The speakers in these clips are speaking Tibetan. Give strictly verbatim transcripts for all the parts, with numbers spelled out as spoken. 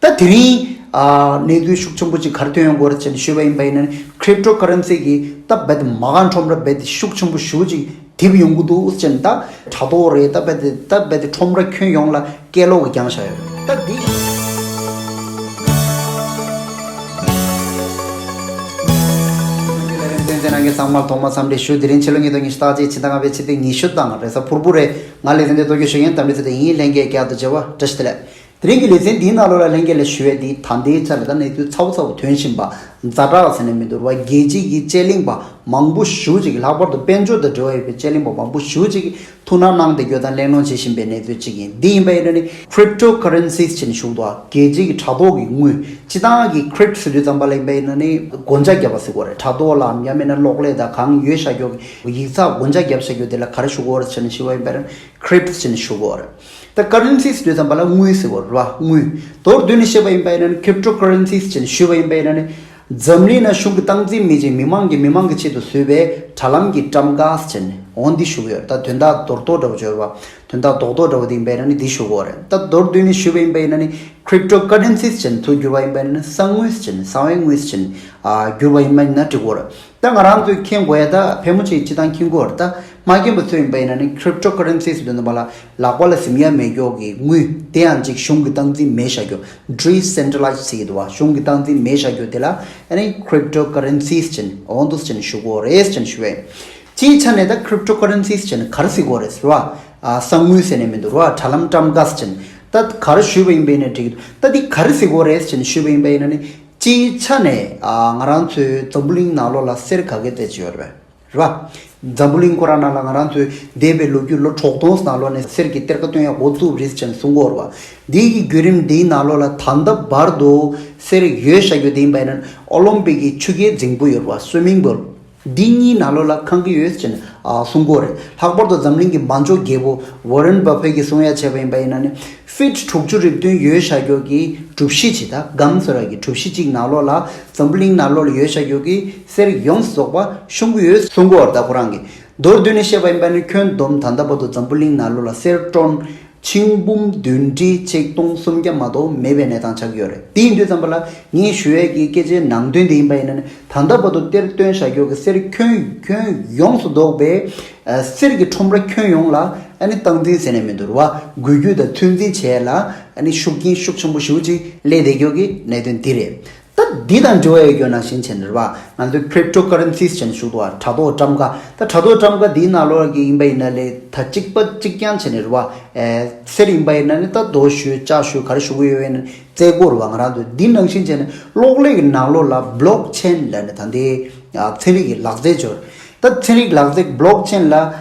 ད་དེ་རིང་ཨ་གནས་ཚུལ་ཤུགས་ཆེན་པོ་ཅིག་ག་རེ་ཐོན་ཡོང་གི་ཡོད་རེད་ཅེས་ཞུས་པ་ཡིན་པ་ཡིན་ན། ནི་Cryptocurrency་གི་ད་རྦད་དེ་མ་རྐང་ཁྲོམ་ར་རྦད་དེ་ཤུགས་ཆེན་པོ་ཞེ་པོ་ཅིག་རྡིབ་ཡོང་གི་འདུག་ཅེས། ད་དྲ་ཐོག་རེད། ད་རྦད་དེ་ད་རྦད་དེ་ཁྲོམ་ར་ཁྱོན་ཡོངས་ལ་སྐད་ལོག་གི་བརྒྱངས་བཞག་ཡོད་རེད། ད་འདི། ལེ་ཚན་གསན་མཁན་ཚང་མར་ཐོག་མར་འཚམས་འདྲི་ཞུ། དེ་རིང་ཕྱི་ལོ་ཉིས་སྟོང་ཉི་ཤུ་རྩ་གཅིག་ཕྱི་ཟླ་ལྔ་པའི་ཕྱི་ཚེས་ཉི་ཤུ་དང་རེས་གཟའ་ཕུར་བུ་རེད། ང་ལེ་ཚན་དེ་གཙོ་སྐྱོང་ཞུ་མཁན་དམ་པའི་ཚེ་བརྟན་ཡིན། ལྷན་རྒྱས་བསྐྱར་དུ་མཇལ་བ་བཀྲ་ཤིས་བདེ་ལེགས། དེ་རིང་གི་ལེ་ཚན་འདིའི་ནང་ལོགས་ལ་ལྷན་རྒྱས་ལ་ཞུ་ཡས་འདི། ད་ལྟའི་ཆར་ལ་ད་གནས་ཚུལ་ཚ་པོ་ཚ་པོ་ཐོན་བཞིན་པ་ཛ་དྲག་ཟེར་ནས་མི་འདུག་བ། རྒྱལ་སྤྱི་གི་དཔྱད་གླེང་པ་མང་པོ་ཞེ་པོ་ཅིག་གིས། ལྷག་པར་དུ་དཔལ་འབྱོར་དང་འབྲེལ་བ་ཡོད་པའི་དཔྱད་གླེང་པ་མང་པོ་ཞེ་པོ་ཅིག་གིས་ཐུགས་སྣང་གནང་བསྡད་རྒྱུ་དང་གླེང་སློང་བྱེད་བཞིན་པའི་གནས་ཚུལ་ཅིག་ཡིན། འདི་ཡིན་པ་ཡིན་ན་ནི་Cryptocurrencies་ཅེས་ཞུ་གི་འདུག་བ། རྒྱལ་སྤྱི་གི་དྲ་ཐོག་གི་དངུལ། སྤྱིར་བཏང་གི་Crypt་ཟེར་དུས་ཙམ་པ་ལ་ཡིན་པ་ཡིན་ན་ནི་སྒོ་ལྕགས་བརྒྱབ་པ་ཟེར་གྱི་ཡོད་རེད། དྲ་ཐོག་ལའམ་ཡང་མིན་ན་གློག་ཀླད་དང་གང་ཡོད་བཞག་རྒྱུ་གི་ཡིག་ཚགས་སྒོ་ལྕགས་བརྒྱབ་བཞག་རྒྱུ་དེ་ལ་ག་རེ་ཞུ་གི་ཡོད་རེད་ཟེར་ནས་ཞུས་པ་ཡིན་པ་ཡིན་ན། Crypts་ཅེས་ཞུ་གི་ཡོད་རེད། ད་Currencies་ཟེར་དུས་ཙམ་པ་ལ་དངུལ་ཟེར་གྱི་ཡོད་རེད་བ། དངུལ། མདོར་བསྡུས་ནས་བཤད་པ་ཡིན་པ་ཡིན་ན་ནི་Cryptocurrencies་ཅེས་ཞུས་པ་ཡིན་པ་ཡིན་ན་ནི། འཛམ་གླིང་ན་གཞུང་གི་སྟངས་འཛིན་མེད་ཅིང་མི་མང་གིས་མི་མང་གི་ཆེད་དུ་བཟོས་པའི་དྲ་ལམ་གྱི་ཊམ་ཀ་ཅེས་འོ་འདི་ཞུ་གི་ཡོད་རེད། ད་དོན་དག་མདོར་བསྡུས་འདྲ་བོ་ཅིག་ཡོད་རེད་བ། དོན་དག་རྡོག་རྡོག་འདྲ་བོ་དེ་ཡིན་པ་ཡིན་ན་ནི་འདི་ཞུ་གི་ཡོད་རེད། ད་མདོར་བསྡུས་ནས་ཞུས་པ་ཡིན་པ་ཡིན་ན་ནི་Cryptocurrencies་ཅེས་ཚུར་བསྒྱུར་བ་ཡིན་པ་ཡིན་ན་ནི་གསང་དངུལ་ཅེས། གསང་བའི་དངུལ་ཅེས་ཨ་བསྒྱུར་བ་ཡིན་པ་ཡིན་ན་འགྲིག་གི་ཡོད་རེད། ད་ང་རང་ཚོས་མཁྱེན་དགོས་ཡ་ད་ཕལ་མོ་ཆེ་སྤྱིར་བཏང་མཁྱེན་གྱི་ཡོད་རེད། ད་མ་མཁྱེན་པ་ཚོ་ཡིན་པ་ཡིན་ན་ནི་Cryptocurrencies་ཟེར་དུས་ཙམ་པ་ལ་ལག་པ་ལ་ཟིན་ཡ་མེད་རྒྱུ་གི་དངུལ། དེ་ཡང་ཅིག་གཞུང་གི་སྟངས་འཛིན་མེད་བཞག་རྒྱུ། Decentralized་ཟེར་གྱི་འདུག་བ། གཞུང་གི་སྟངས་འཛིན་མེད་བཞག་རྒྱུ་དེ་ལ་ཨ་ནི་Cryptocurrencies་ཅེས་འོ་འདུག་ཅེས་ཞུ་གི་ཡོད་རེད་ཅེས་ཞུ་བས། སྤྱིའི་ཆ་ནས་ད་Cryptocurrencies་ཅེས་ག་རེ་ཟེར་གྱི་ཡོད་རེད་ཟེར་བ། ཨ་གསང་དངུལ་ཟེར་ནས་མི་འདུག་ར། དྲ་ལམ་ཊམ་ཀ་ཅེས། ད་ག་རེ་ཞུས་པ་ཡིན་པ་ཡིན་ན་འགྲིག་གི་འདུག་ད་འདི་ག་རེ་ཟེར་གྱི་ཡོད་རེད་ཅེས་ཞུས་པ་ཡིན་པ་ཡིན་ན་ནི། སྤྱིའི་ཆ་ནས་ཨ་ང་རང་ཚོའི་འཛམ་བུ་གླིང་ནང་ལོགས་ལ་གསེར་ག་གེ་རྩེ་གཅིག་ཡོད་རེད་པས། རེད་པ། འཛམ་བུ་གླིང་ཁོ་རང་ནང་ལ་ང་རང་ཚོའི་འདས་པའི་ལོ་རྒྱུས་ལོ་དྲུག་སྟོང་ནང་ལོགས་ནས་གསེར་གྱི་གཏེར་ཁ་བཏོན་ཡག་འགོ་བཙུགས་རེད་ཅེས་གསུང་གི་ཡོད་རེད་པ། འདི་གི་བརྒྱུད་རིམ་འདིའི་ནང་ལོགས་ལ་ད་ལྟ་བར་དུ་གསེར་ཡོད་བཞག་རྒྱུ་དེ་ཡིན་པ་ཡིན་ན་ཨོ་ལིམ་པིག་གི་ཆུ་རྐྱལ་རྫིང་བུ་ཡོད་རེད་པ། Swimming pool། འདི་གཉིས་ནང་ལོགས་ལ་ཁེངས་ཀྱི་ཡོད་ཅེས་ཨ་གསུང་གི་ཡོད་རེད། ལྷག་པར་དུ་འཛམ་གླིང་གི་མ་འཇོག་རྒྱལ་པོ་Warren Buffett་གིས་གསུང་ཡ་བྱས་པ་ཡིན་པ་ཡིན་ན་ནི། ཕིཊ་དྲུག་ཅུ་རེ་བདུན་ཡོད་བཞག་རྒྱུ་གི་གྲུ་བཞི་ཅིག་ད་སྒམ་ཟེར་བ་གི་གྲུ་བཞི་ཅིག་ནང་ལོགས་ལ་འཛམ་བུ་གླིང་ནང་ལོགས་ལ་ཡོད་བཞག་རྒྱུ་གི་གསེར་ཡོངས་སུ་རྫོགས་པ་ཤོང་གི་ཡོད་གསུང་གི་ཡོད་རེད། ད་ཁོ་རང་གིས་མདོར་བསྡུས་ནས་བཤད་པ་ཡིན་པ་ནི་ཁྱོན་བསྡོམས་ད་ལྟ་བར་དུ་འཛམ་བུ་གླིང་ནང་ལོགས་ལ་གསེར་ཊོན་ཆིག་འབུམ་བདུན་ཁྲི་ཆིག་སྟོང་སུམ་བརྒྱ་མ་གཏོགས་མེད་པའི་གནས་སྟངས་ཆགས་ཀྱི་ཡོད་རེད། དེ་ཡིན་དུས་ཙམ་པ་ལ་ངས་ཞུ་ཡས་ཀྱི་སྐད་ཆའི་ནང་དོན་དེ་ཡིན་པ་ཡིན་ན་ནི། ད་ལྟ་བར་དུ་གཏེར་བཏོན་བཞག་རྒྱུ་གི་གསེར་ཁྱོན་ཁྱོན་ཡོངས་སུ་རྫོགས་པའི་ཨ་གསེར་གྱི་ཁྲོམ་ར་ཁྱོན་ཡོངས་ལ་ཨ་ནི་སྟངས་འཛིན་ཟེར་ནས་མི་འདུག་ར་བ། འགུལ་སྐྱོད་དང་ཚོད་འཛིན་བྱས་ལ་ཨ་ནི་ཤུགས་རྐྱེན་ཤུགས་ཆེན་པོ་ཞེ་པོ་ཅིག་སླེབས་བསྡད་རྒྱུ་གི་གནད་དོན་འདི་རེད། ད་འདི་དང་འབྲེལ་བ་ཡོད་རྒྱུ་ནང་བཞིན་བྱས་ནས་ར་བ། ང་ཚོའི་Cryptocurrencies་ཅེས་ཞུ་གི་འདུག་བ། དྲ་ཐོག་ཊམ་ཀ། ད་དྲ་ཐོག་ཊམ་ཀ་འདིའི་ནང་ལོགས་ཀྱི་ཡིན་པ་ཡིན་ན་ལས་ད་གཅིག་པ་གཅིག་རྐྱང་བྱས་ནས་ར་བ། ཨེ་གསེར་ཡིན་པ་ཡིན་ན་ནི་ད་རྡོ་ཞུ་ལྕགས་ཞུ་ག་རེ་ཞུ་གི་ཡོད་ཡིན་ན། རྩེ་སྐོར་བ་ང་རང་ཚོ་འདི་ནང་བཞིན་བྱས་ནས་གློག་ཀླད་ཀྱི་ནང་ལོགས་ལ་Blockchain་ལབ་ནས་ད་ལྟའི་ཚན་རིག་གི་ལག་རྩལ་འབྱོར། ད་ཚན་རིག་ལག་རྩལ་Blockchain་ལ་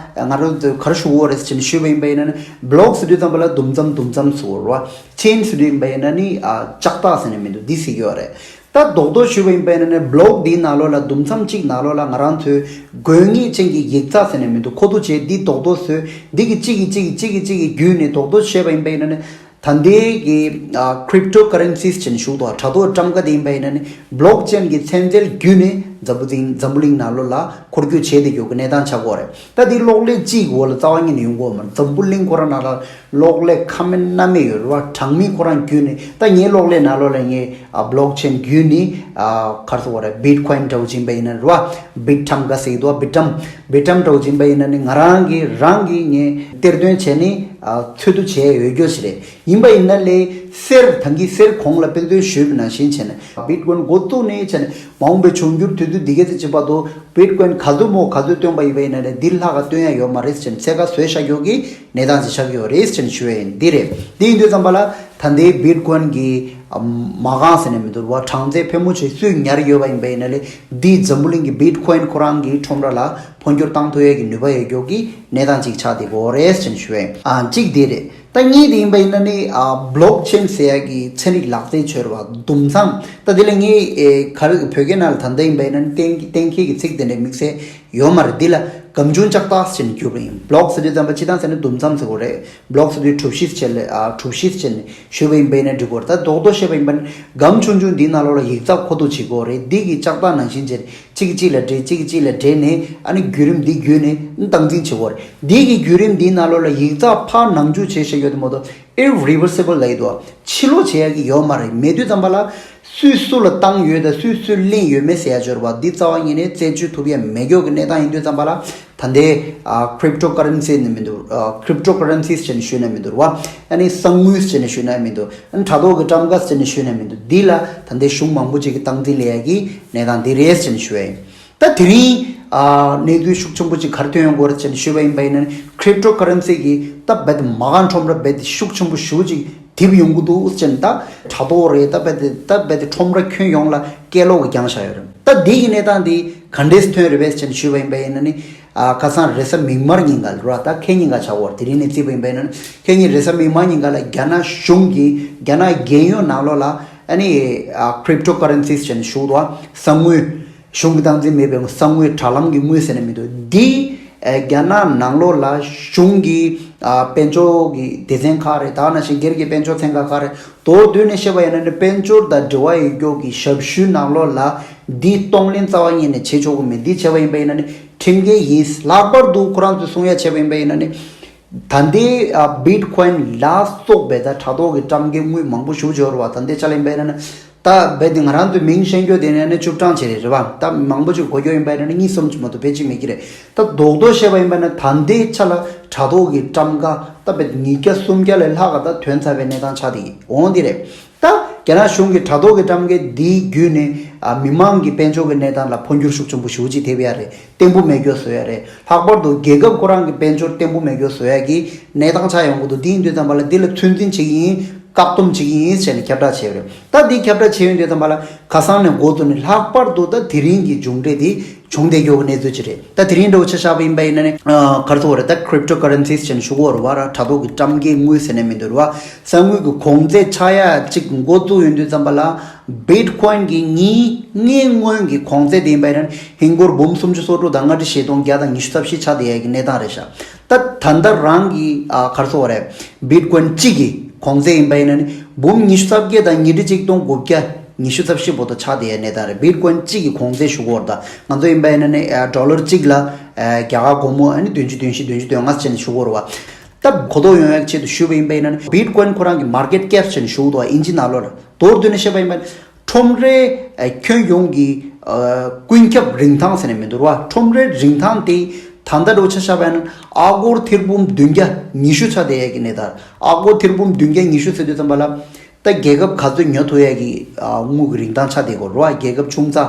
ང་རང་ཚོ་ག་རེ་ཞུ་དགོས་རེད་ཅེས་ཞུས་པ་ཡིན་པ་ཡིན་ན་ནི། Block་ཟེར་དུས་ཙམ་པ་ལ་དུམ་མཚམས་དུམ་མཚམས་ཟེར་བ་རེད་བ། Chain་ཟེར་དུས་ཡིན་པ་ཡིན་ན་ནི་ཨ་ལྕགས་ཐག་ཟེར་ནས་མི་འདུག་འདི་ཟེར་གྱི་ཡོད་རེད། ད་རྡོག་རྡོག་ཞུས་པ་ཡིན་པ་ཡིན་ན་ནི་Block་འདིའི་ནང་ལོགས་ལ་དུམ་མཚམས་གཅིག་ནང་ལོགས་ལ་ང་རང་ཚོའི་དགོས་ངེས་ཅན་གྱི་ཡིག་ཚགས་ཟེར་ནས་མི་འདུག་མཁོ་བསྡུ་བྱས་འདི་རྡོག་རྡོག་བཟོས་འདི་གི་གཅིག་གི་གཅིག་གི་གཅིག་གི་གཅིག་གི་བརྒྱུད་ནས་རྡོག་རྡོག་བཤད་པ་ཡིན་པ་ཡིན་ན་ནི། ད་ལྟའི་གི་ཨ་Cryptocurrencies་ཅེས་ཞུ་གི་འདུག་དྲ་ཐོག་ཊམ་ཀ་དེ་ཡིན་པ་ཡིན་ན་ནི་Blockchain་གི་ཚན་རྩལ་བརྒྱུད་ནས་འཛམ་བུ་གླིང་འཛམ་བུ་གླིང་ནང་ལོགས་ལ་འཁོར་སྐྱོད་བྱས་བསྡད་རྒྱུ་གི་གནས་སྟངས་ཆགས་ཀྱི་ཡོད་རེད། ད་འདི་གློག་ཀླད་གཅིག་གི་འོག་ལ་རྩ་བ་ཉིད་ནས་ཡོང་གི་ཡོད་མ་རེད། འཛམ་བུ་གླིང་ཁོ་རང་ནང་ལ་གློག་ཀླད་ཁ་མེད་སྣ་མེད་ཡོད་རེད་བ། གྲངས་མེད་ཁོ་རང་བརྒྱུད་ནས། ད་ངའི་གློག་ཀླད་ནང་ལོགས་ལ་ངས་ཨ་Blockchain་བརྒྱུད་ནས་ཨ་ག་རེ་ཟེར་དགོས་རེད། Bitcoin་འདྲ་བོ་ཅིག་ཡིན་པ་ཡིན་ན་རེད་བ། Bitum་ག་ཟེར་གྱི་འདུག་བ། Bitum Bitum་འདྲ་བོ་ཅིག་ཡིན་པ་ཡིན་ན་ནི་ང་རང་གིས་རང་གིས་ངས་གཏེར་འདོན་བྱས་ནས་ཨ་འཚོལ་བསྡུ་བྱས་ཡོད་རྒྱུ་ཞིག་རེད། ཡིན་པ་ཡིན་ན་ལས་གསེར་ད་གིན་གསེར་གོང་ལ་དཔེ་མཚོན་ཞུས་པ་ནང་བཞིན་བྱས་ནས་Bitcoin་འགོ་བཙུགས་ནས་བྱས་ནས་མ་འོངས་པའི་འབྱུང་འགྱུར་དུས་ཚོད་འདི་ག་ཚོད་ཅིག་བར་དུ་Bitcoin་ག་ཚོད་མོ་ག་ཚོད་བཏོན་པ་ཡིན་པ་ཡིན་ན་ལས་འདི་ལྷག་ག་བཏོན་ཡ་ཡོད་མ་རེད་ཟེར་ནས་ཚད་བཀག་བཟོས་བཞག་རྒྱུ་གི་གནས་སྟངས་ཅིག་ཆགས་ཀྱི་ཡོད་རེད་ཟེར་ནས་ཞུ་ཡ་ཡིན། འདི་རེད། འདི་ཡིན་དུས་ཙམ་པ་ལ་ད་ལྟའི་Bitcoin་གི་མ་རྐང་ཟེར་ནས་མི་འདུག་བ། གྲངས་ཚད་ཕལ་མོ་ཆེ་སུས་ཉར་ཡོད་པ་ཡིན་པ་ཡིན་ན་ལས་འདི་འཛམ་བུ་གླིང་གི་Bitcoin་ཁོ་རང་གི་ཁྲོམ་ར་ལ་འཕོ་འགྱུར་བཏང་ཐུབ་ཡ་གི་ནུས་པ་ཡོད་རྒྱུ་གི་གནས་སྟངས་ཅིག་ཆགས་བསྡད་ཀྱི་ཡོད་རེད་ཟེར་ནས་ཞུ་ཡ་ཡིན། ཨ་གཅིག་དེ་རེད། ད་གཉིས་དེ་ཡིན་པ་ཡིན་ན་ནི་ཨ་Blockchain་ཟེར་ཡ་གི་ཚན་རིག་ལག་རྩལ་འབྱོར་བ་དུམ་མཚམས། ད་དེ་ལ་ངས་ཨེ་ག་རེ་བོད་སྐད་ནང་ལ་ད་ལྟ་ཡིན་པ་ཡིན་ན་ནི་གཏན་གཏན་འཁེལ་གྱི་ཚིག་དེ་འདྲ་དམིགས་བསལ་ཡོད་མ་རེད། འདི་ལ་སྒམ་ཆུང་ལྕགས་ཐག་ཟེར་ནས་བསྒྱུར་བ་ཡིན། Block་ཟེར་དུས་ཙམ་པ་སྤྱིར་བཏང་ཟེར་ན་དུམ་མཚམས་ཟེར་དགོས་རེད། Block་ཟེར་དུས་གྲུ་བཞི་ཟེར་ལས་ཨ་གྲུ་བཞི་ཟེར་ནས་ཞུས་པ་ཡིན་པ་ཡིན་ན་འགྲིག་གི་རེད། ད་རྡོག་རྡོག་བཤད་པ་ཡིན་པ་ནི་སྒམ་ཆུང་ཆུང་འདིའི་ནང་ལོགས་ལ་ཡིག་ཚགས་མཁོ་བསྡུ་བྱེད་དགོས་རེད། འདི་གི་ལྕགས་ཐག་ནང་བཞིན་བྱས་གཅིག་གཅིག་ལ་འབྲེལ་གཅིག་གཅིག་ལ་འབྲེལ་ནས་ཨ་ནི་བརྒྱུད་རིམ་འདི་བརྒྱུད་ནས་སྟངས་འཛིན་བྱེད་དགོས་རེད། འདི་གི་བརྒྱུད་རིམ་འདིའི་ནང་ལོགས་ལ་ཡིག་ཚགས་ཕར་ནང་འཇུག་བྱས་བཞག་ཡོད་དེ་མ་གཏོགས། irreversible ལབ་ཡོད་དོ། ཕྱིར་ལོག་བྱེད་ཡ་གི་ཡོད་མ་རེད། མེད་དུས་ཙམ་པ་ལ་སུས་སུ་ལ་བཏང་ཡོད་དང་སུས་སུས་ལེན་ཡོད་མེད་ཟེར་ཡ་སྦྱོར་བ་འདི་རྩ་བ་ཉིད་ནས་རྩད་གཅོད་ཐུབ་ཡ་མེད་མཁན་གྱི་གནས་སྟངས་ཡིན་དུས་ཙམ་པ་ལ། ད་ལྟའི་ཨ་cryptocurrency ནི་མི་འདུག་ཨ་cryptocurrencies ཅེས་ནས་ཞུས་ན་མི་འདུག་ར། ཨ་ནི་གསང་དངུལ་ཅེས་ནས་ཞུས་ན་མི་འདུག་ཨ་ནི་དྲ་ཐོག་གི་ཊམ་ཀ་ཅེས་ནས་ཞུས་ན་མི་འདུག་འདི་ལ་ད་ལྟའི་གཞུང་མང་པོ་ཅིག་གིས་སྟངས་འཛིན་ལས་ཡ་གི་གནས་སྟངས་འདི་རེད་ཅེས་ནས་ཞུ་ཡ་ཡིན། ད་དེ་རིང་ཨ་གནས་ཚུལ་ཤུགས་ཆེན་པོ་ཅིག་ག་རེ་ཐོན་ཡོང་གི་ཡོད་རེད་ཅེས་ནས་ཞུས་པ་ཡིན་པ་ཡིན་ན་ནི་cryptocurrency གི་ད་རྦད་དེ་མ་རྐང་ཁྲོམ་ར་རྦད་དེ་ཤུགས་ཆེན་པོ་ཞེ་པོ་ཅིག་རྡིབ་ཡོང་གི་འདུག་ཅེས་ནས། ད་དྲ་ཐོག་རེད། ད་རྦད་དེ་ད་རྦད་དེ་ཁྲོམ་ར་ཁྱོན་ཡོངས་ལ་སྐད་ལོག་གི་བརྒྱངས་བཞག་ཡོད་རེད། ད་འདི་ཡི་གནས་སྟངས་འདི་ག་འདྲས་ཐོན་རེད་པས་ཅེས་ནས་ཞུས་པ་ཡིན་པ་ཡིན་ན་ནི། ཨ་ཁ་སང་རེས་གཟའ་མིག་དམར་ཉིན་ཀ་ལ་ར། ད་ཁེ་ཉིན་ཀ་ཆ་བོར་དེ་རིང་ནས་བརྩིས་པ་ཡིན་པ་ཡིན་ན་ནི། ཁེ་ཉིན་རེས་གཟའ་མིག་དམར་ཉིན་ཀ་ལ་རྒྱ་ནག་གཞུང་གིས་རྒྱ་ནག་རྒྱལ་ཡོངས་ནང་ལོགས་ལ་ཨ་ནི་ཨ་cryptocurrencies ཅེས་ནས་ཞུ་འདུག་གསང་དངུལ། གཞུང་གི་སྟངས་འཛིན་མེད་པའི་གསང་དངུལ། དྲ་ལམ་གྱི་དངུལ་ཟེར་ན་མི་འདུག་འདི་ཨ་རྒྱ་ནག་ནང་ལོགས་ལ་གཞུང་གི་ཨ་དཔལ་འབྱོར་གྱི་སྡེ་ཚན་ཁག་རེད། ད་ནང་བཞིན་སྒེར་གྱི་དཔལ་འབྱོར་ཚན་ཁག་ཁག་རེད། མདོར་བསྡུས་ནས་བཤད་པ་ཡིན་ན་ནི་དཔལ་འབྱོར་དང་འབྲེལ་བ་ཡོད་རྒྱུ་གི་ཞབས་ཞུའི་ནང་ལོགས་ལ་འདི་གཏོང་ལེན་རྩ་བ་ཉིད་ནས་བྱེད་ཆོག་གི་མེད། འདི་བྱས་པ་ཡིན་པ་ཡིན་ན་ནི་ཁྲིམས་འགལ་ཡིན། ལྷག་པར་དུ་ཁོ་རང་ཚོས་གསུང་ཡ་བྱས་པ་ཡིན་པ་ཡིན་ན་ནི། ད་ལྟའི་ཨ་Bitcoin ལ་སོགས་པའི་ད་དྲ་ཐོག་གི་ཊམ་ཀའི་དངུལ་མང་པོ་ཞེ་པོ་ཅིག་ཡོད་རེད་བ། ད་ལྟའི་ཆ་ལ་ཡིན་པ་ཡིན་ན་ནི། ད་རྦད་དེ་ང་རང་ཚོའི་མིང་ཤེས་རྒྱུ་དེ་ནས་ནི་བཅུ་གྲངས་ཅིག་རེད་རེད་བ། ད་མང་པོ་ཅིག་གོ་རྒྱུ་ཡིན་པ་ཡིན་ན་ནི་གཉིས་གསུམ་ཅིག་མ་གཏོགས་ཕལ་ཆེར་མེད་ཀྱི་རེད། ད་རྡོག་རྡོག་བཤད་པ་ཡིན་པ་ན་ད་ལྟའི་ཆ་ལ་དྲ་ཐོག་གི་ཊམ་ཀ་ད་རྦད་ཉིས་བརྒྱ་སུམ་བརྒྱ་ལས་ལྷག་ག་ད་ཐོན་ཚར་བའི་གནས་སྟངས་ཆགས་བསྡད་ཀྱི་འོང་འདི་རེད། ད་རྒྱ་ནག་གཞུང་གི་དྲ་ཐོག་གི་ཊམ་ཀ་འདིའི་བརྒྱུད་ནས་ཨ་མི་མང་གི་དཔལ་འབྱོར་གྱི་གནས་སྟངས་ལ་འཕོ་འགྱུར་ཤུགས་ཆེན་པོ་ཞེ་པོ་ཅིག་ཐེབས་ཡ་རེད། བརྟན་པོ་མེད་རྒྱུ་བཟོ་ཡ་རེད། ལྷག་པར་དུ་རྒྱལ་ཁབ་ཁོ་རང་གི་དཔལ་འབྱོར་བརྟན་པོ་མེད་རྒྱུ་བཟོ་ཡ་གི་གནས་སྟངས་ཆགས་ཡོང་གི་འདུག་འདི་ཡིན་དུས་ཙམ་པ་ལ་འདི་ལ་ཚོད་འཛིན་བྱེད་ཀྱི་ཡིན། བཀག་སྡོམ་བྱེད་ཀྱི་ཡིན་ཟེར་ནས་ཁྱབ་བསྒྲགས་བྱས་པ་རེད། ད་འདི་ཁྱབ་བསྒྲགས་བྱས་ཡོང་དུས་ཙམ་པ་ལ་ཁ་སང་ནས་འགོ་བཙུགས་ནས་ལྷག་པར་དུ་ད་དེ་རིང་གི་མཇུག་འབྲས་འདི་བྱུང་བསྡད་རྒྱུ་གི་གནས་ཚུལ་ཅིག་རེད། ད་དེ་རིང་འདྲ་བོ་ཆ་བཞག་པ་ཡིན་པ་ཡིན་ན་ནི་ཨ་ག་རེ་ཟེར་དགོས་རེད། ད་cryptocurrencies ཅེས་ནས་ཞུ་གི་ཡོད་རེད་བ། ར་དྲ་ཐོག་གི་ཊམ་ཀའི་དངུལ་ཟེར་ནས་མི་འདུག་རེད་བ། གསང་དངུལ་གྱི་གོང་ཚད་ཆག་ཡ་གཅིག་འགོ་བཙུགས་ཡོང་དུས་ཙམ་པ་ལ་Bitcoin གྱི་ཉིན་ལྔའི་སྔོན་གྱི་གོང་ཚད་དེ་ཡིན་པ་ཡིན་ན་ཧིན་སྒོར་འབུམ་སུམ་ཅུ་སོ་དྲུག་དང་ལྔ་ཁྲི་བཞི་སྟོང་བརྒྱ་དང་ཉི་ཤུ་རྩ་བཞི་ཆགས་བསྡད་ཡ་གི་གནས་སྟངས་རེད་ཤག་ད་ད་ལྟ་རང་གི་ཨ་ག་རེ་ཟེར་དགོས་རེད། Bitcoin གཅིག་གི་གོང་ཚད་ཡིན་པ་ཡིན་ན་ནི་འབུམ་ཉི་ཤུ་རྩ་བརྒྱད་དང་ཉིས་ཁྲི་གཅིག་སྟོང་དགུ་བརྒྱ་ཉི་ཤུ་རྩ་བཞི་བར་དུ་ཆགས་བསྡད་ཡ་གནས་སྟངས་རེད། Bitcoin གཅིག་གི་གོང་ཚད་ཞུ་གི་ཡོད་རེད། ད་ང་ཚོ་ཡིན་པ་ཡིན་ན་ནི་ཨ་ཌོ་ལར་གཅིག་ལ་ཨ་རྒྱ་གར་སྒོར་མོ་ཨ་ནི་བདུན་ཅུ་དོན་བཞི་བདུན་ཅུ་དོན་ལྔ་ཅན་ཞུ་གི་ཡོད་རེད་བ། ད་གོ་རྟོགས་ཡོང་ཡག་ཆེད་དུ་ཞུས་པ་ཡིན་པ་ཡིན་ན་ནི་Bitcoin ཁོ་རང་གི་market cap ཅེས་ནས་ཞུ་གི་འདུག་བ། དབྱིན་ཇི་ནང་ལོགས་ལ་མདོར་བསྡུས་ནས་བཤད་པ་ཡིན་པ་ནི་ཁྲོམ་རའི་ཨ་ཁྱོན་ཡོངས་ཀྱི་ཨ་ཀུན་ཁྱབ་རིན་ཐང་ཟེར་ནས་མི་འདུག་ར། ཁྲོམ་རའི་རིན་ཐང་དེ་ད་ལྟ་འདྲ་བོ་ཆ་བཞག་པ་ཡིན་ན་ཨ་སྒོར་ཐེར་འབུམ་བདུན་བརྒྱ་ཉི་ཤུ་ཆགས་བསྡད་ཡག་གི་གནས་སྟངས། ཨ་སྒོར་ཐེར་འབུམ་བདུན་བརྒྱ་ཉི་ཤུ་ཟེར་དུས་ཙམ་པ་ལ་ད་རྒྱལ་ཁབ་ག་ཚོད་ཉོ་ཐུབ་ཡག་གི་ཨ་དངུལ་གྱི་རིན་ཐང་ཆགས་བསྡད་ཡོད་རེད་བ། རྒྱལ་ཁབ་ཆུང་ཙག་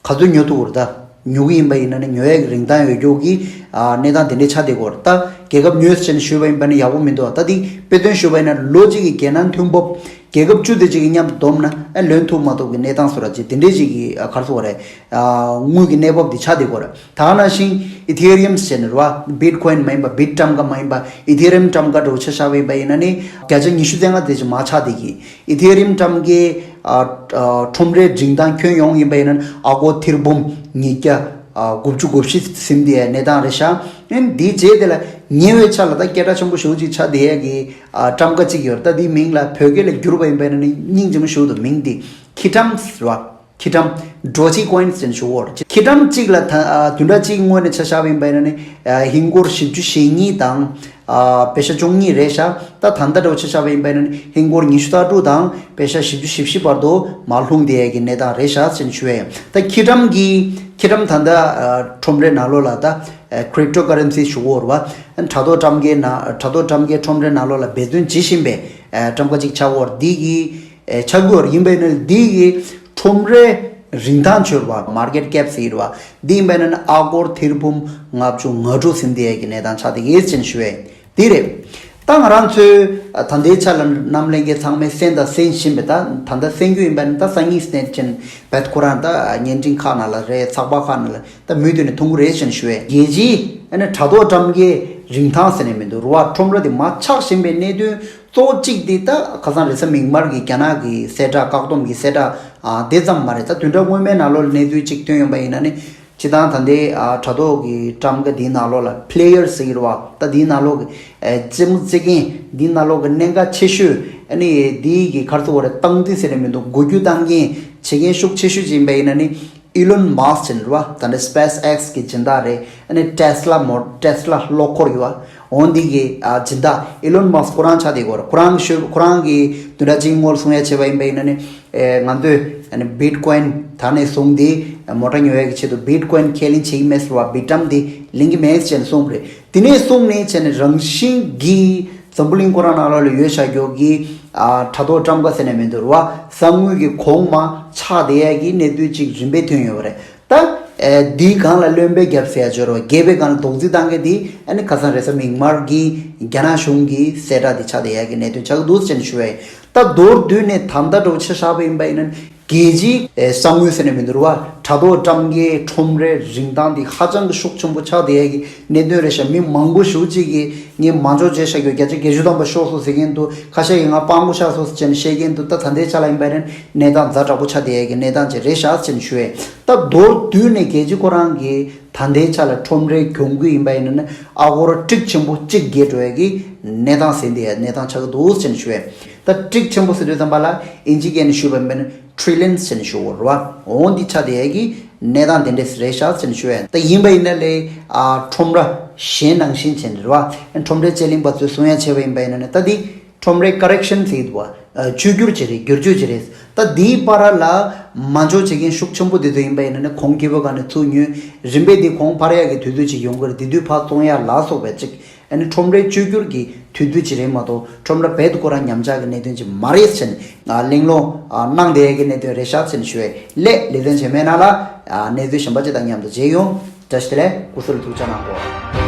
ག་ཚོད་ཉོ་ཐུབ་ཀྱི་རེད། ད་ཉོ་གི་ཡིན་པ་ཡིན་ན་ནི་ཉོ་ཡག་གི་རིན་ཐང་ཡོད་རྒྱུ་གི་ཨ་གནས་སྟངས་དེ་འདྲའི་ཆགས་བསྡད་ཀྱི་ཡོད་རེད། ད་རྒྱལ་ཁབ་ཉོས་ཟེར་ནས་ཞུས་པ་ཡིན་པ་ནི་ཡག་པོ་མི་འདུག་ད་འདི་དཔེ་སྟོན་ཞུས་པ་ཡིན་ན་ལོ་གཅིག་གི་རྒྱལ་ནང་ཐོན་འབབ་རྒྱལ་ཁབ་བཅུ་དེ་གཅིག་གི་མཉམ་དུ་བསྡོམས་ན་ཨ་ལོན་ཐུབ་མ་ཐུབ་ཀྱི་གནས་སྟངས་བཟོ་འདྲ་ཅིག་དེ་འདྲའི་ཅིག་གི་ཨ་ག་རེ་ཟེར་དགོས་རེད། ཨ་དངུལ་གྱི་གནས་བབ་དེ་ཆགས་བསྡད་ཀྱི་ཡོད་རེད། ད་ག་ནང་བཞིན་Ethereum ཟེར་ནས་རེད་བ། Bitcoin མ་ཡིན་པ། Bit ཊམ་ཀ་མ་ཡིན་པ། Ethereum ཊམ་ཀ་འདྲ་བོ་ཆ་བཞག་པ་ཡིན་པ་ཡིན་ན་ནི་བརྒྱ་ཆ་ཉི་ཤུ་རྩ་ལྔ་དེ་ཅིག་མར་ཆག་བསྡད་ཀྱི། Ethereum ཊམ་ཀའི་ཨ་ཨ་ཁྲོམ་རའི་རིན་ཐང་ཁྱོན་ཡོངས་ཡིན་པ་ཡིན་ན་ཨ་སྒོར་ཐེར་འབུམ་ཉིས་བརྒྱ་ཨ་དགུ་བཅུ་གོ་བཞི་ཟིན་བསྡད་ཡའི་གནས་སྟངས་རེད་ཤག་ཨ་ནི་འདིའི་རྗེས་དེ་ལ་ཉེ་བའི་ཆར་ལ་ད་སྐད་གྲགས་ཆེན་པོ་ཞེ་པོ་ཅིག་ཆགས་བསྡད་ཡ་གི་ཨ་ཊམ་ཀ་གཅིག་ཡོད་རེད། ད་འདིའི་མིང་ལ་བོད་སྐད་ལ་བསྒྱུར་བ་ཡིན་པ་ཡིན་ན་ནི་སྙིང་རྗེ་མོ་ཞེ་པོ་འདུག་མིང་འདི་ཁྱི་ཊམ་ཟེར་བ། ཁྱི་ཊམ། Dogecoin ཟེར་ནས་ཞུ་གི་ཡོད་རེད། ཁྱི་ཊམ་གཅིག་ལ་ད་ཨ་བདུན་ཕྲག་གཅིག་སྔོན་ནས་ཆ་བཞག་པ་ཡིན་པ་ཡིན་ན་ནི་ཨ་ཧིན་སྒོར་བཞི་བཅུ་ཞེ་གཉིས་དང་ཨ་པེ་ཤ་བཅུ་གཉིས་རེད་ཤག་ད་ད་ལྟ་འདྲ་བོ་ཆ་བཞག་པ་ཡིན་པ་ཡིན་ན་ནི་ཧིན་སྒོར་ཉི་ཤུ་རྩ་དྲུག་དང་པེ་ཤ་བཞི་བཅུ་ཞེ་བཞི་བར་དུ་མར་ལྷུང་བསྡད་ཡ་གི་གནས་སྟངས་རེད་ཤག་ཟེར་ནས་ཞུ་ཡ་ཡིན། ད་ཁྱི་ཊམ་གི་ཁྱི་ཊམ་ད་ལྟ་ཨ་ཁྲོམ་རའི་ནང་ལོགས་ལ་ད་ཨ་Cryptocurrency ཞུ་གི་ཡོད་རེད་བ། དྲ་ཐོག་ཊམ་ཀའི་ནང་དྲ་ཐོག་ཊམ་ཀའི་ཁྲོམ་རའི་ནང་ལོགས་ལ་འབད་བརྩོན་བྱེད་བཞིན་པའི་ཨ་ཊམ་ཀ་གཅིག་ཆགས་ཡོད་རེད། འདི་གི་ཨེ་ཆགས་ཀྱི་ཡོད་རེད། ཡིན་པས་ན་འདི་གི་ཁྲོམ་རའི་རིན་ཐང་ཆོད་པ། Market cap ཟེར་བ་འདི་ཡིན་པས་ན་ཨ་སྒོར་ཐེར་འབུམ་ལྔ་བཅུ་ང་དྲུག་ཟིན་བསྡད་ཡ་གི་གནས་སྟངས་ཆགས་བསྡད་ཡོད་ཅེས་ཞུ་བས་འདི་རེད། ད་ང་རང་ཚོའི་ད་ལྟའི་ཆ་ལ་རྣམ་ལྷན་རྒྱས་ཚང་མས་གསན་དང་གསན་བཞིན་པའི་ད་ད་ལྟ་གསན་རྒྱུ་ཡིན་པས་ན་ད་སང་ཉིན་གསན་ཅན་བད་ཁོ་རང་ད་བརྙན་འཕྲིན་ཁག་ནང་ལ་རེད། ཚགས་པར་ཁག་ནང་ལ་ད་མུ་མཐུད་ནས་མཐོང་གི་རེད་ཅེས་ཞུ་བས། རྒྱལ་སྤྱིའི་ཨ་ནི་དྲ་ཐོག་ཊམ་ཀའི་རིན་ཐང་ཟེར་ནས་མི་འདུག་རེད་བ། ཁྲོམ་ར་དེ་མར་ཆག་བཞིན་པའི་གནད་དོན་གཙོ་བོ་གཅིག་དེ་ད་ཁ་སང་རེས་གཟའ་མིག་དམར་གྱི་རྒྱ་ནག་གི་གསལ་བསྒྲགས་བཀག་སྡོམ་གྱི་གསལ་བསྒྲགས་ཨ་དེ་ཙམ་མ་རེད། ད་བདུན་ཕྲག་སྔོན་མའི་ནང་ལོགས་ལ་གནས་ཚུལ་གཅིག་ཐོན་ཡོང་པ་ཡིན་ན་ནི་སྤྱིར་བཏང་ད་ལྟའི་ཨ་དྲ་ཐོག་གི་ཊམ་ཀ་དེའི་ནང་ལོགས་ལ་player ཟེར་གྱི་རེད་བ། ད་དེའི་ནང་ལོགས་ཀྱི་ཨ་རྩེད་མོ་རྩེ་མཁན་དེའི་ནང་ལོགས་ཀྱི་གནད་འགག་ཆེ་ཤོས་ཨ་ནི་དེའི་གི་ག་རེ་ཟེར་དགོས་རེད། སྟངས་འཛིན་ཟེར་ནས་མི་འདུག་འགུལ་སྐྱོད་བཏང་མཁན་བྱེད་མཁན་ཤུགས་ཆེ་ཤོས་ཅིག་ཡིན་པ་ཡིན་ན་ནི་Elon Musk ཡིན་རེད་བ། ད་ནི་SpaceX གི་སྦྱིན་བདག་རེད། ཨ་ནི་Tesla མོ་Tesla གློག་འཁོར་ཡོད་བ། འོན་འདི་གི་ཨ་སྦྱིན་བདག་ཨི་ལོན་མཱ་སི་ཁོ་རང་ཆགས་བསྡད་ཡོད་རེད། ཁོ་རང་གི་ཤོད་ཁོ་རང་གི་བདུན་ཕྲག་གཅིག་སྔོན་གསུང་ཡ་བྱས་པ་ཡིན་པ་ཡིན་ན་ནི་ཨེ་ང་ཚོས་ཨ་ནི་བིཊ་ཀོ་ཡིན་ད་ནས་བཟུང་སྟེ་མོ་ཊ་ཉོ་ཡ་གི་ཆེད་དུ་བིཊ་ཀོ་ཡིན་ཁས་ལེན་བྱེད་ཀྱི་མེད་ཟེར་བ། བིཊ་ཊམ་དེ་ལེན་གྱི་མེད་ཟེར་ནས་གསུངས་པ་རེད། དེ་ནས་བཟུང་ནས་བྱས་ནས་རང་བཞིན་གྱིས་འཛམ་བུ་གླིང་ཁོ་རང་ནང་ལོགས་ལ་ཡོད་བཞག་རྒྱུ་གི་ཨ་དྲ་ཐོག་ཊམ་ཀ་ཟེར་ནས་མི་འདུག་ར་བ། གསང་དངུལ་གྱི་གོང་མ་ཆགས་བསྡད་ཡ་གི་གནད་དོན་ཅིག་རིམ་པས་ཐོན་ཡོད་པ་རེད། ད་ཨེ་འདིའི་སྒང་ལ་རློན་པའི་རྒྱབ་ཟེར་ཡ་སྦྱོར་བ་རྒྱས་པའི་སྒང་ལ་རྡོག་རྫིས་བཏང་མཁན་དེ་ཨ་ནི་ཁ་སང་རེས་གཟའ་མིག་དམར་གྱི་རྒྱ་ནག་གཞུང་གི་གསལ་བསྒྲགས་དེ་ཆགས་བསྡད་ཡ་གི་གནད་དོན་ཆགས་ཀྱི་འདུག་ཟེར་ནས་ཞུ་བ་ཡིན། ད་མདོར་བསྡུས་ནས་ད་ལྟ་འདྲ་བོ་ཆ་བཞག་པ་ཡིན་པ་ཡིན་ན་རྒྱལ་སྤྱིའི་ཨེ་གསང་དངུལ་ཟེར་ནས་མི་འདུག་ར་བ། དྲ་ཐོག་ཊམ་ཀའི་ཁྲོམ་རའི་རིན་ཐང་དེ་ཧ་ཅང་གི་ཤུགས་ཆེན་པོ་ཆགས་བསྡད་ཡ་གི་གནད་དོན་རེད་ཤག་མི་མང་པོ་ཞེ་པོ་ཅིག་གིས་ངས་མ་འཇོག་བྱས་བཞག་རྒྱུ་བརྒྱ་ཆ་བརྒྱད་ཅུ་ཐམ་པ་ཤོར་སོང་ཟེར་མཁན་འདུག་ཁ་ཤས་ཀྱིས་ང་སྤྲང་པོ་ཆགས་སོང་ཟེར་བྱས་ནས་བཤད་མཁན་འདུག་ད་ད་ལྟའི་ཆ་ལ་ཡིན་པ་ཡིན་ན་གནས་སྟངས་ཛ་དྲག་པོ་ཆགས་བསྡད་ཡ་གི་གནས་སྟངས་ཅིག་རེད་ཤག་ཟེར་ནས་ཞུ་བས། ད་མདོར་བསྡུས་ནས་རྒྱལ་སྤྱི་ཁོ་རང་གི་ད་ལྟའི་ཆ་ལ་ཁྲོམ་རའི་གྱོང་གུད་ཡིན་པ་ཡིན་ན་ཨ་སྒོར་ཊིག་ཆེན་པོ་གཅིག་བརྒལ་འགྲོ་ཡ་གི་གནས་སྟངས་ཟིན་བསྡད་ཡ་གནས་སྟངས་ཆགས་ཀྱི་འདུག་ཟེར་ནས་ཞུ་བས། ད་ཊིག་ཆེན་པོ་ཟེར་དུས་ཙམ་པ་ལ་ཨིན་ཇི་སྐད་ནས་ཞུས་པ་ཡིན་པ་ཡིན་ན་ཊི་རི་ལི་ཡོན་ཟེར་ནས་ཞུ་དགོས་རེད་བ། འོ་འདི་ཆགས་བསྡད་ཡ་གི་གནས་སྟངས་དེ་འདྲས་རེད་ཤག་ཟེར་ནས་ཞུ་བས། ད་ཡིན་པ་ཡིན་ན་ལས་ཨ་ཁྲོམ་ར་གཞན་ནང་བཞིན་བྱས་ནས་རེད་བ། ཁྲོམ་རའི་དཔྱད་གླེང་པ་ཚོས་གསུང་ཡ་བྱས་པ་ཡིན་པ་ཡིན་ན་ནི་ད་འདི་ཁྲོམ་རའི་ཀོ་རེག་ཤན་ཟེར་གྱི་འདུག་བ། ཨ་བཅོས་བསྒྱུར་བྱེད་རེད། བསྒྱུར་བཅོས་བྱེད་རེད། ད་འདིའི་བར་ལ་མ་འཇོག་བྱེད་མཁན་ཤུགས་ཆེན་པོ་དེ་ཚོ་ཡིན་པ་ཡིན་ན་ནི་གོང་ཁེ་པོའི་སྒང་ནས་ཚུར་ཉོས། རིམ་པས་འདི་གོང་འཕར་ཡག་གི་དུས་ཚོད་ཅིག་ཡོང་གི་རེད། དེ་དུས་ཕར་བཙོང་ཡག་ལ་སོགས་པའི་ཅིག་ཨ་ནི་ཁྲོམ་རའི་བཅོས་བསྒྱུར་གྱི་དུས་ཚོད་ཅིག་རེད་མ་གཏོགས་ཁྲོམ་ར་རྦད་དེ་ཁོ་རང་ཉམས་ཆག་གི་གནད་དོན་ཅིག་མ་རེད་ཟེར་ནས་གླེང་སློང་གནང་བསྡད་ཡག་གི་གནད་དོན་རེད་ཤག་ཟེར་ནས་ཞུ་བས། ལས་ལེ་ཚན་རྗེས་མའི་ནང་ལ་གནས་ཚུལ་གཞན་པ་ཅིག་དང་མཉམ་དུ་མཇལ་ཡོང་། བཀྲ་ཤིས་བདེ་ལེགས། སྐུ་གཟུགས་ལ་ཐུགས་ཅག་གནང་གོ།